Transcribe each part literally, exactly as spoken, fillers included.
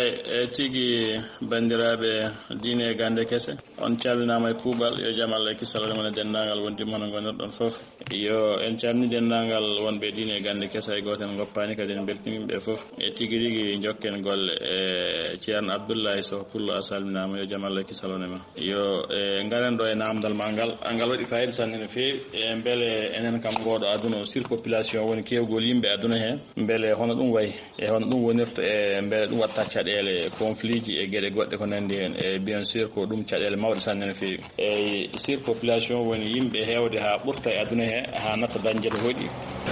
E tigi, banndiraaɓe diine e gannde kese, on calminaama e kuuɓal. Yo jam Allah e kisal wone mon e denndaangal wondiɓe hono ngonirɗon fof. Yo en calmini denndaangal wonɓe diine e gannde kese, hay gooto en ngoppaani, kadi en mbeltiniima ɓe fof. E tigi rigi, njokken golle. E Ceerno Abdullahi Sow Pullo, a salminaama, yo jam Allah e kisal wone ma. Yo e ngaren ɗo e naamndal ma ngal, ngal waɗi faayiida sanne no feewi. E mbele enen kam ngooɗo aduna o, surpopulation woni keewgol yimɓe aduna he, mbele hono ɗum wayi? E hono ɗum wonirta, e mbele ɗum watta caɗeele, conflit ji e geɗe goɗɗe ko nanndi heen? E bien sûr ko ɗum caɗeele mawɗe sanne no feewi. E surpopulation woni yimɓe heewde haa ɓurta e aduna he, haa natta dañde to hoɗi.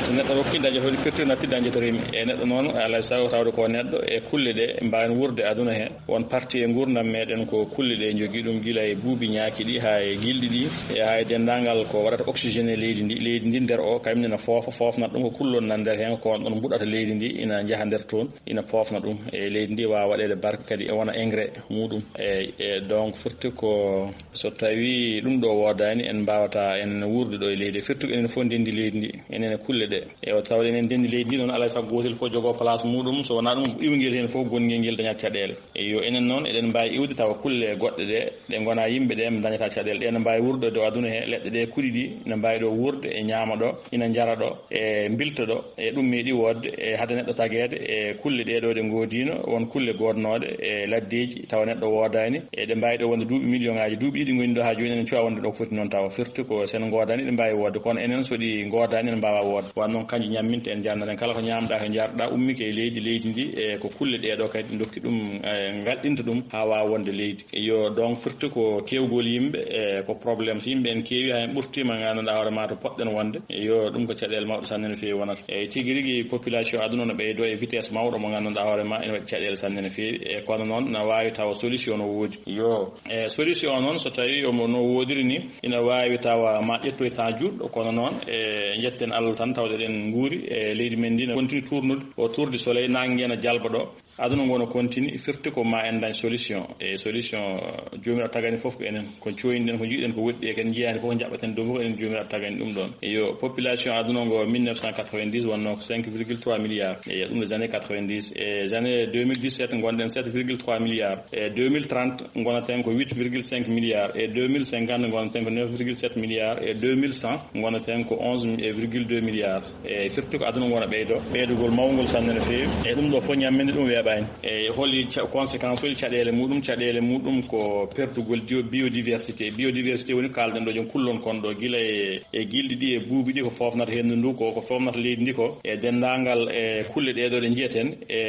So neɗɗo rokki dañde to hoɗi, firti natti dañde to rimi. E neɗɗo noon, alaa e sago tawde ko neɗɗo, e kulle ɗe mbaawen wuurde aduna he. Won parti e nguurndam meɗen ko kulle ɗe njogii ɗum, gila e buubi ñaaki ɗi haa e gilɗi ɗi, e haa e denndaangal ko waɗata oxygène e leydi ndi. Leydi ndi nder o, kañum ne na foofa, foofnata ɗum ko kullon nan nder heen, ko on ɗon mbuɗata leydi ndi, ina njaha nder toon, ina poofna ɗum. E leydi ndi waawa waɗeede barke, kadi e wona engrais muɗum. E, e donc firti ko so tawi ɗum ɗo woodaani, en mbaawata en wuurde ɗo e leydi. Firti ko enen fof ndenndi leydi ndi, enen e kulle ɗe. E o tawde enen ndenndi leydi ndi noon, alaa e sago gootel fof jogoo place muɗum, so wonaa ɗum iwngel heen fof, gongel ngel dañat caɗeele. E yo enen noon, eɗen mbaawi iwde tawa kulle goɗɗe ɗe, ɗe ngonaa yimɓe ɗe, dañata caɗeele. Ɗe ene mbaawi wuurde ɗo aduna he, leɗɗe ɗe kuɗi ɗi, ene mbaawi ɗo wuurde, e ñaama ɗo, ina njara ɗo, e mbilta ɗo. E ɗum meeɗi woodde, e hade neɗɗo tageede, e kulle ɗe ɗo ɗe ngoodiino, won kulle goodnooɗe e laddeeji, tawa neɗɗo woodaani, e ɗe mbaawi ɗo wonde duuɓi million ŋaaji, duuɓi ɗiɗi ngoni ɗo haa jooni, enen cuwa wonde ɗo ko foti noon tawa. Firti ko sen ngoodani, ɗe mbaawi woodde, kono enen so ɗi ngoodani, ene mbaawa woodde. Wano noon kanji ñamminta en, jarnata en, kala ko ñaamɗa, ko njarɗa, ummike e leydi, leydi ndi, e ko kulle ɗe ɗo kadi dokki ɗum, e ngalɗinta ɗum haa waawa wonde leydi. Yo, donc, firti ko keewgol yimɓe, e ko problème. So yimɓe en keewi, haa en ɓurtiima, nganndanɗaa hoore ma to poɗɗen wonde. Yo, ɗum ko caɗeele mawɗe sanne no feewi wonata. E tigi rigi, population aduna no ɓeydo e vitesse mawɗo mo nganndanɗaa hoore ma ene waɗi caɗeele sanne no feewi. E kono noon, na waawi tawa solution no woodi. Yo, e solution o noon, so tawi omo no woodiri ni, ina waawi tawa ma ƴettoy temps juutɗo, kono noon, e njetten Allah tan, tawde eɗen nguuri e leydi men ndi, no continue tournude, o tour du soleil, naange nge na jalba ɗo. Aduna ngo no continue, firti ko ma en dañ solution. E solution, eh, Joomiraaɗo tagani fof ko enen. Ko cooyniɗen, ko njiɗen, ko woɗɗi e ken njiyaani fof, ko njaɓɓaten dow fof, ko enen Joomiraaɗo tagani ɗum ɗoon. E yo population aduna ngo mille neuf cent quatre-vingt-dix wonno ko cinq virgule trois milliards. E ɗum les années quatre-vingt-dix. E les années deux mille dix-sept ngonɗen sept virgule trois milliards. E deux mille trente ngonaten ko huit virgule cinq milliards. E deux mille cinquante ngonaten ko neuf virgule sept milliards. E deux mille cent ngonaten ko onze virgule deux milliards. E firti ko aduna ngo na ɓeydo, ɓeydugol mawngol sanne no feewi. E ɗum ɗo fof ñamminde ɗum weeɓaani. E holi ca-, conséquence, holi caɗeele muɗum? Caɗeele muɗum ko perdugol dio-, biodiversité. Biodiversité woni kaalɗen ɗo, jom kullon kon ɗo, gila e, e gilɗi ɗi e buubi ɗi, ko foofnata henndu ndu, ko, ko foofnata leydi ndi ko, e denndaangal e kulle ɗe ɗo ɗe njiyeten, e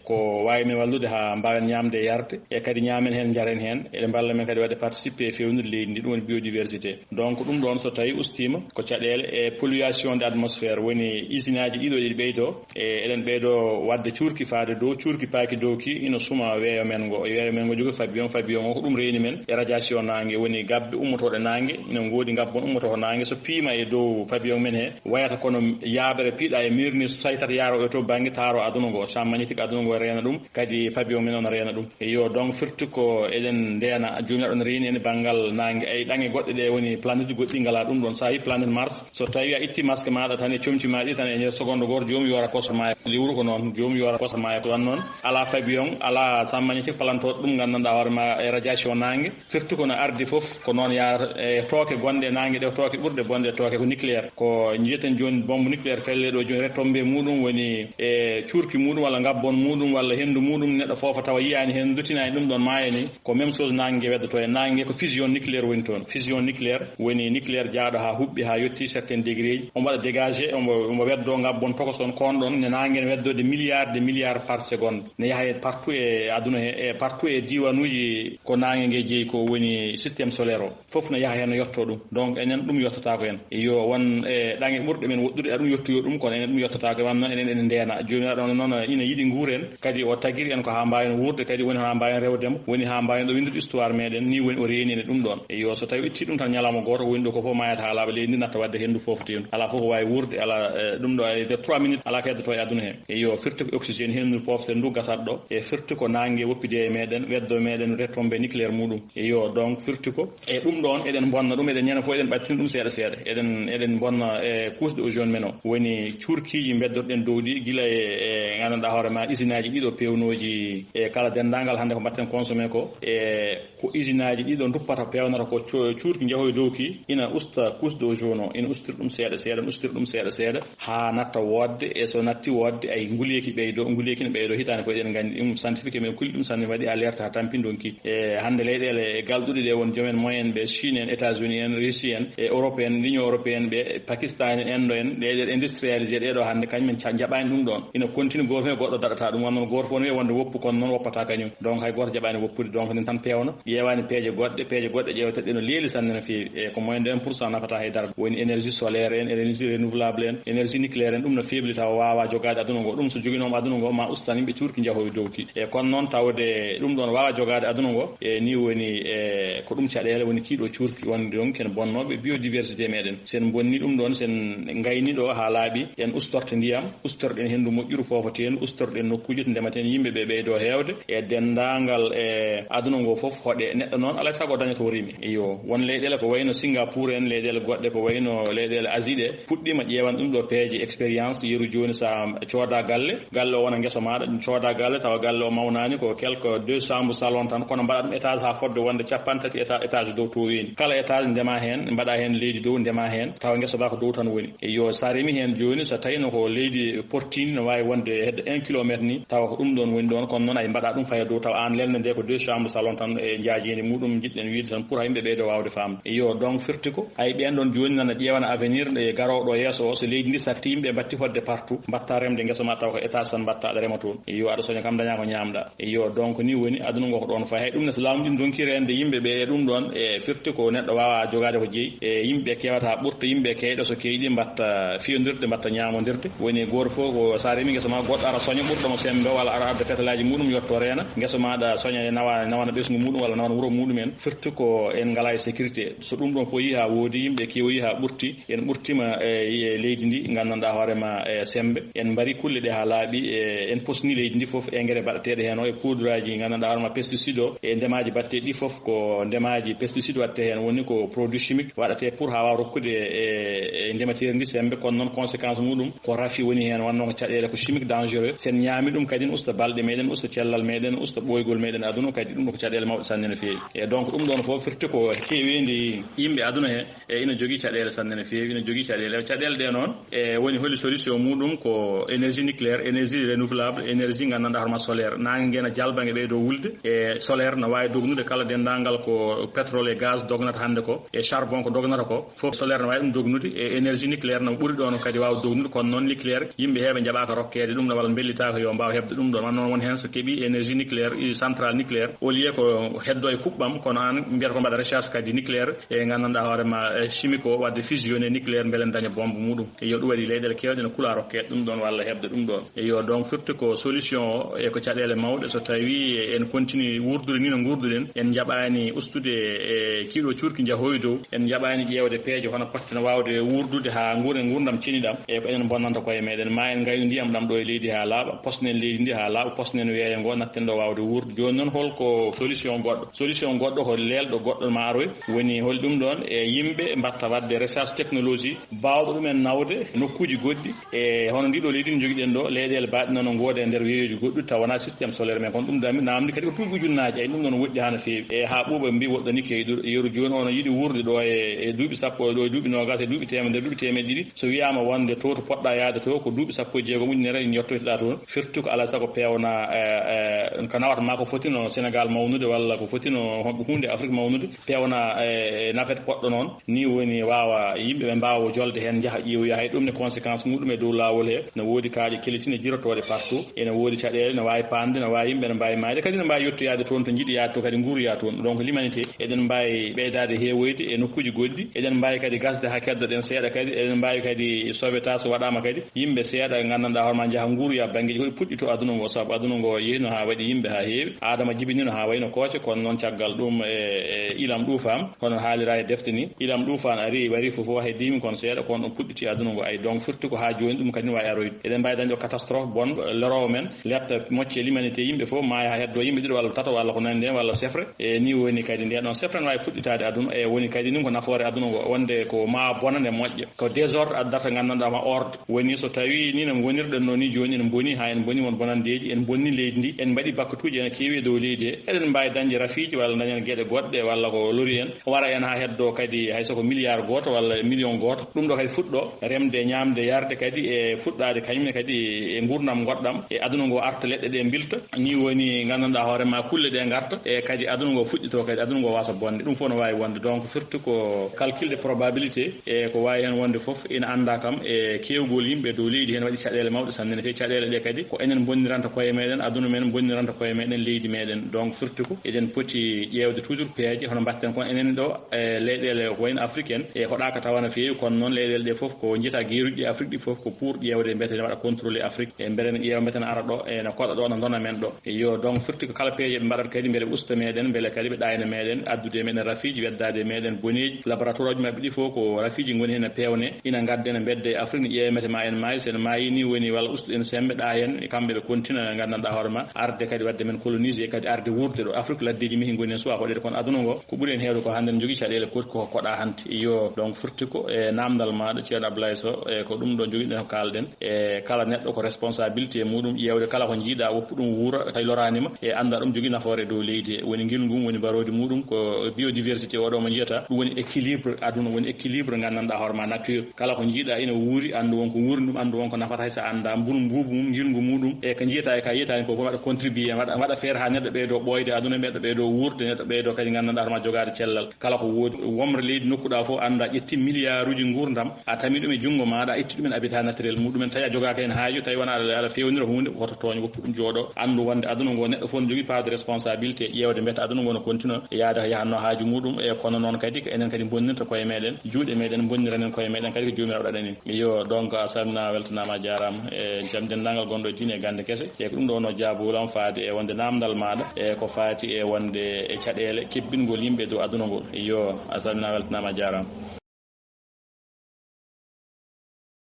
ko waawi men wallude haa mbaawen ñaamde e yarde, e kadi ñaamen heen, njaren heen, eɗe mballa men kadi waɗde participer e feewnude leydi ndi, ɗum woni biodiversité. Donc, ɗum ɗoon, so tawi ustiima, ko caɗeele e pollution de atmosphère, woni usine aji ɗiɗo ɗi ɓeydo, e eɗen ɓeydo waɗde cuurki faade dow, cuurki paaki dow ki, ina suma weeyo men ngo. Weeyo men ngo jogii pavillon, pavillon o ko ɗum reeni men e radiation naange, woni gabbe ummotooɗe naange, ina ngoodi ngabbon ummotoo naange, so piima e dow pavillon men he, wayata kono yaaɓere piiɗa e miir ni, so saytat yaaro e to bannge taaro aduna ngo, champ magnétique aduna ngo reena ɗum, kadi pavillon men on reena ɗum. Yo, donc, firti ko eɗen ndeena, Joomiraaɗo no reeni en e banngal naange. Ay, ɗaŋe goɗɗe ɗe woni planète goɗɗi ngalaa ɗum ɗoon. So a yii planète Mars, so tawi a itti masque maaɗa tan e comci ma ɗi tan, e nder seconde gooto, joom yoora kosam maayo. Lewru ko noon, joom yoora kosam maayo. Ko wan noon, alaa pavillon, alaa champ magnétique palantooɗo ɗum, nganndanɗaa hoore ma e radiation naange. Firti ko no ardi fof, ko noon yaarata. E tooke gonɗe naange ɗe, tooke ɓurɗe bonde, tooke ko nucléaire. Ko njiyeten jooni bombe nucléaire felle ɗo jooni, retombée muɗum woni e cuurki muɗum walla ngabbon muɗum walla henndu muɗum, neɗɗo foofa tawa yiyaani heen, duttinaani ɗum ɗoon, maayani. Ko même chose naange weddoto e naange, ko fusion nucléaire woni toon. Fusion nucléaire woni nucléaire jaaɗo haa huɓɓi, haa yotti certains degré ji. Omo waɗa dégagé, omo, omo weddo ngabbon tokoson kon ɗoon, ne naange ne weddode milliards de milliards par seconde. Ne yaha e partout e aduna he, e partout e diiwanuuji ko naange nge jeyi, ko woni système solaire o. Fof no yaha heen, no yotto ɗum. Donc, enen ɗum yottotaako en. Yo won, e, ɗaŋe ɓurɗe men woɗɗude, aɗum yottoyo ɗum, kono enen ɗum yottotaako en. Wano enen ene ndeena. Joomiraaɗo on noon ina yiɗi nguuren, kadi o tagiri en ko haa mbaawen wuurde, kadi woni haa mbaawen rewde mo, woni haa mbaawen ɗo winndude histoire meɗen, ni woni o reeni en e ɗum ɗoon. Yo, so tawi itti ɗum tan ñalawma gooto, woni ɗo ko fof maayata haa laaɓa, leydi ndi natta waɗde henndu foofteedu. Alaa fof ko waawi wuurde, alaa, e, ɗum ɗo, e nder trois minutes, alaa ko heddoto e aduna he. Yo, firti ko oxygène, henndu foofteedu, gasat ɗo, e firti ko naange woppidi e meɗen, weddo meɗen retombé nucléaire muɗum. E yo, donc firti ko e ɗum ɗon eɗen bonna ɗum, eɗen ñande fof eɗen ɓattina ɗum seeɗa seeɗa. Eɗen, eɗen bonna e couche de ozone men o. Woni cuurkiiji beddorɗen dow ɗi, gila e, e nganndanɗaa hoore ma, usine aji ɗiɗo pewnooji e kala denndaangal hannde ko mbaɗten consommé ko. E ko usine aji ɗiɗo nduppata, pewnata ko co-, cuurki njahoy dow ki, ina usta couche de ozone o, ina ustira ɗum seeɗa seeɗa, ina ustira ɗum seeɗa seeɗa, haa natta woodde. E so natti woodde, ay nguleeki ɓeydo, nguleeki ne ɓeydo hitaande fof, eɗen nganndi ɗum, scientifique men kulli ɗum, sanne waɗi alerte haa tampi ndonki. E hannde leyɗeele galɗuɗe ɗe won joomen moyen ɓe, Chine en, États-Unis en, Russie en, e Europe en, l'Union européenne ɓe, Pakistan en, Inde en, leyɗeele industrialisé ɗe ɗo hannde, kañum en ca-, jaɓaani ɗum ɗon. Ina continue, gooto fof e goɗɗo daɗata ɗum, wonno gooto fof ne wiya wonde woppu, kono noon woppata kañum. Donc hay gooto jaɓaani woppude, donc ene tan peewna, ƴeewaani peeje goɗɗe, peeje goɗɗe ƴeewata ɗe no leeli sanne no feewi. E ko moins de un pour cent nafata hay dara. Woni énergie solaire en, énergie renouvelable en, énergie nucléaire en, ɗum no feebli tawa waawaa jogaade aduna ngo. Ɗum so joginooma aduna ngo, ma ustan yimɓe cuurki njahoy dow ki. E kono noon tawde ɗum ɗon waawaa jogaade aduna ngo, e ni woni, e ko ɗum caɗeele woni kiiɗo cuurki, wonde donc ken bonnooɓe biodiversité meɗen. Sen bonni ɗum ɗon, sen ngayni ɗo haa laaɓi, en ustorte ndiyam, ustorɗen henndu moƴƴuru foofoteendu, ustorɗen nokkuuje to ndematen, yimɓe ɓe ɓeydo heewde, e denndaangal e aduna ngo fof hoɗe. Neɗɗo noon alaa e sago daña to rimi. Iyo, won leyɗeele ko wayno Singapour en, leyɗeele goɗɗe ko wayno leyɗeele Asie ɗe, puɗɗiima ƴeewan ɗum ɗo peeje expérience. Yeru jooni sa cooda galle, galle o wona ngesa maaɗa, ɗum cooda galle, tawa galle o mawnaani, ko quelque deux chambres salon tan, kono mbaɗa ɗum étage haa fodde wonde cappanɗe tati éta-, étage dow to weeni. Kala étage ndema heen, mbaɗa heen leydi dow, ndema heen, tawa ngesa ba ko dow tan woni. E yo, sa remi heen jooni, so tawino ko leydi portini, no waawi wonde hedde un kilomètre ni, tawa ko ɗum ɗon woni ɗon, kono noon ay mbaɗa ɗum faya dow, tawa aan lelnde nde ko deux chambres salon tan e njaajeende muɗum, njiɗɗen wiide tan pour ha yimɓe ɓeydo waawde faamde. E yo, donc firti ko ay ɓeen ɗon jooni nana ƴeewana avenir nde garooɗo yeeso o, so leydi ndi satti yimɓe mbatti fodde partout, mbatta remde ngesa ma tawa ko étage tan mbatta aɗa rema toon. E yo, aɗa soña kam daña ko ñaamɗa. E yo, donc ni woni aduna ngo ko ɗon fayi. Hay ɗum ne so laamu ɗin donki reende yimɓe ɓe e ɗum ɗon, e firti ko neɗɗo waawa jogaade ko jeyi. E yimɓe kewata ɓurta, yimɓe keyɗo so keyɗi mbatta fiyondirde, mbatta ñaamondirde. Woni gooto fof ko sa remi ngesa ma, goɗɗo ara soña ɓurɗo mo sembe walla ara adda fetalaaji muɗum yotto reena. Ngesa ma ɗa soña e nawa, nawana ɓesngu muɗum walla nawana wuro muɗum en. Firti ko en ngala e sécurité. So ɗum ɗon fof yi ha woodi, yimɓe kewoyi ha ɓurti, en ɓurtima e, e leydi ndi, nganndanɗaa hoore ma e sembe. En mbari kulle ɗe haa laaɓi, e, en posni leydi ndi fof, engrais baɗateeɗo heen o, e poudreaji, nganndanɗaa hoore ma pesticide o, e ndemaaji baɗteeɗi ɗi fof ko ndemaaji pesticide waɗte heen, woni ko produit chimique waɗate pour haa waawa rokkude e, e ndemateeri ndi sembe, kono noon conséquence muɗum ko rafi woni heen, wonno ko caɗeele ko chimique dangereux. Sen ñaami ɗum kadi ne usta balɗe meɗen, usta cellal meɗen, usta ɓooygol meɗen aduna, kadi ɗum ko caɗeele mawɗe sanne no feewi. E donc ɗum ɗon fof firti ko keeweendi yimɓe aduna he, e ina jogii caɗeele sanne no feewi, ina jogii caɗeele. Caɗeele ɗe noon, e woni holi solution muɗum ko énergie nucléaire, énergie renouvelable, énergie nganndanɗaa hoore ma solaire. Naange nge na jalba nge ɓeydo wulde, e solaire na waawi dognude kala denndaangal ko pétrole e gaz dognata hannde ko, e charbon ko dognata ko, fof solaire na waawi ɗum dognude, e énergie nucléaire na ɓuri ɗoon kadi waawa dognude, kono noon nucléaire yimɓe heeɓe njaɓaaka rokkeede ɗum, walla mbellitaaka yo mbaaw heɓde ɗum ɗoon. Wano noon won heen so keɓii énergie nucléaire, e centrale nucléaire, au lieu ko heddo e kuɓɓam, kono aan mbiyata ko mbaɗa recherche kadi nucléaire, e nganndanɗaa hoore ma, e chimique o, waɗde fusionné nucléaire, mbele en daña bombe muɗum. E yo ɗum waɗi leyɗeele keewɗe no kula rokkeede ɗum ɗoon walla heɓde ɗum ɗoon. E yo donc firti ko solution o, e ko caɗeele mawɗe, so tawi en continue wuurdude ni no nguurduɗen, en njaɓaani ustude e kiiɗo cuurki njahowi dow, en njaɓaani ƴeewde peeje hono potten waawde wuurdude haa nguuren nguurndam ceniɗam, e ko enen bonnanta koye meɗen. Ma en ngaynu ndiyam ɗam ɗo e leydi haa laaɓa, posnen leydi ndi haa laaɓa, posnen weeyo ngo, natten ɗo waawde wuurde. Jooni noon holko solution goɗɗo? Solution goɗɗo ko leelɗo goɗɗo ma aroy, woni hol ɗum ɗoon e yimɓe mbatta waɗde recherche technologie baawɗo ɗum en nawde nokkuuji goɗɗi. E hono ndiɗo leydi ndi njogiɗen ɗo, leyɗeele baɗɗe noon no ngoodi e nder weeyoji goɗɗi tawa wonaa système solaire men, kono ɗum dami namdi kadi ko duuɓi ujunnaaji, ay ɗum ɗoon woɗɗi haa no feewi. E haa ɓuuɓa mbi woɗɗani keyɗo, yeru jooni ono yiɗi wuurde ɗo e, e duuɓi sappo, ɗo e duuɓi noogas, e duuɓi teemedere, duuɓi teemeɗe ɗiɗi. So wiyaama wonde to, to poɗɗa yaade to, ko duuɓi sappo e jeegom ujunere yottoytoɗaa toon, firti ko alaa sago peewna, e, e, ko nawata ma ko fotino Sénégal mawnude walla ko fotino huunde Afrique mawnude, peewna, e, nafet poɗɗo noon. Ni woni waawa yimɓe ɓe mbaawa jolde heen, njaha ƴeewoya. Hay ɗum ne conséquence muɗum e dow laawol he, no woodi kaaƴe kelitine jirotooɗe partout, ene woodi caɗeele, no waawi paande, no waawi yimɓe no mbaawi maayde, kadi no mbaawi yottoyaade toon to njiɗi yaade to, kadi nguuroya toon. Donc l'humanité, eɗen mbaawi ɓeydaade heewoyde e nokkuuji goɗɗi, eɗen mbaawi kadi gasde haa keddoɗen seeɗa kadi, eɗen mbaawi kadi sauvetage so waɗaama kadi, yimɓe seeɗa nganndanɗaa hoore ma njaha nguuroya banngeeji goɗɗi puɗɗi to aduna ngo, sabu aduna ngo yehiino haa waɗi yimɓe haa heewi, Adama jibinino haa wayno kooce, kono noon caggal ɗum e, e ilam ɗuufaama, kono haalira e defte ni, ilam ɗuufaani ari, wari fof fof hay diimi kon seeɗa, kono ɗum puɗɗiti aduna ngo. Ay, donc firti ko haa jooni ɗum kadi ne waawi aroyde. Eɗen mbaawi dañde o catastrophe bon, loroowo men, letta mocce l'humanité, yimɓe fof maaya haa heddo yimɓe ɗiɗo walla tato walla ko nandi heen walla sefre. E ni woni kadi nde ɗon sefre no waawi fuɗɗitaade aduna, e woni kadi ni ko nafoore aduna ngo, wonde ko ma bonande moƴƴa, ko désordre addata nganndanɗaa ma ordre. Woni so tawi ni no ngonirɗen no ni jooni, en boni haa en boni won bonandeeji, en bonni leydi ndi, en mbaɗi bakkatuuji ene keewi e dow leydi he, eɗen mbaawi dañde rafiiji walla dañen geɗe goɗɗe walla ko lori en, wara en haa heddo kadi hay so ko milliard gooto walla million gooto. Ɗum ɗo kadi fuɗɗo remde, ñaamde, yarde kadi e fuɗɗaade kañum ne kadi e nguurndam ngoɗɗam, e aduna ngo arta, leɗɗe ɗe mbilta. Ni woni nganndanɗaa hoore ma kulle ɗe ngarta, e kadi aduna ngo fuɗɗito, kadi aduna ngo wasa bonde. Ɗum fof no waawi wonde. Donc firti ko calcul de probabilité, e ko waawi heen wonde fof ina annda kam, e keewgol yimɓe dow leydi heen waɗi caɗeele mawɗe sanne. Ne feewi caɗeele ɗe kadi ko enen bonniranta koye meɗen, aduna men bonniranta koye meɗen, leydi meɗen. Donc firti ko eɗen poti ƴeewde toujours peeje hono mbatten kon enen ɗo e leyɗeele ko wayno Afrique en, e hoɗaaka tawa no feewi, kono noon leyɗeele ɗe fof ko njiyata geeruɗi ɗi Afrique ɗi fof ko pour ƴeewde mbete ne waɗa contrôler Afrique, e mbele ne ƴeewa mbete ne ara ɗo, e no koɗa ɗo, no ndona men ɗo. Iyo, donc firti ko kala peeje ɓe mbaɗata kadi mbele ɓe usta meɗen, mbele kadi ɓe ɗaayna meɗen, addude meɗen rafiiji, weddaade meɗen boneeji. Laboratoire uji maɓɓe ɗi fof ko rafiiji ngoni heen e peewne, ina ngadde ne mbedde e Afrique, ne ƴeewe mbete ma en maayi, so en maayi ni woni walla ustuɗen sembe ɗa heen, kamɓe ɓe continue nganndanɗaa hoore ma, arde kadi waɗde men colonisé, kadi arde wuurde ɗo Afrique, laddeeji mehi ngoni heen suwa hoɗeede, kono aduna ngo ko ɓuri en heewde ko hannde ne jogii caɗeele kooti ko koɗa hannde. Iyo, donc firti ko e naamndal maaɗa, ceerno Ablaye Sow, e ko ɗum ɗo njogiɗen ko kaalɗen. E kala neɗɗo ko responsabilité muɗum ƴeewde kala ko njiiɗa, woppu ɗum wuura, tawi loraani ma, e annda ɗum jogii nafoore e dow leydi he. Woni ngilngu mum, woni mbarooji muɗum, ko biodiversité oɗo mo njiyata, ɗum woni équilibre aduna, woni équilibre nganndanɗaa hoore ma, nature. Kala ko njiiɗa ina wuuri, anndu won ko wuurni ɗum, anndu won ko nafata, hay so annda mburu mbuubu mum, ngilngu muɗum, e ko njiyata e ka yiyataani ko, ko waɗa contribué, waɗa, waɗa feere haa neɗɗo ɓeydo ɓooyde, aduna neɗɗo ɓeydo wuurde, neɗɗo ɓeydo kadi nganndanɗaa hoore ma jogaade cellal. Kala ko woodi, womre leydi nokkuɗa fof, annda ƴetti milliarduji nguurndam, a tami ɗum e junngo maaɗa, a itti ɗumen habitat naturel muɗumen, tawi a jogaaka heen haaju, tawi wona aɗa, aɗa feewnira huunde, woto tooñ, woppu ɗum jooɗo, anndu wonde aduna ngo neɗɗo fof ne jogii part de responsabilité, ƴeewde mbete aduna ngo no continue yaade ko yahatno haaju muɗum, e kono noon kadi ko enen kadi bonnirta koye meɗen, juuɗe meɗen bonniranen koye meɗen kadi ko Joomiraaɗo waɗani en. Iyo, donc a salminaama, weltanaama, a jaaraama, e jam denndaangal gonɗo e diine e gannde kese, e ko ɗum ɗo wonno jaabuwol am faade e wonde naamndal maaɗa, e ko faati e wonde e caɗeele kebbingol yimɓe dow aduna ngo. Iyo, a salminaama, weltanaama, a jaaraama.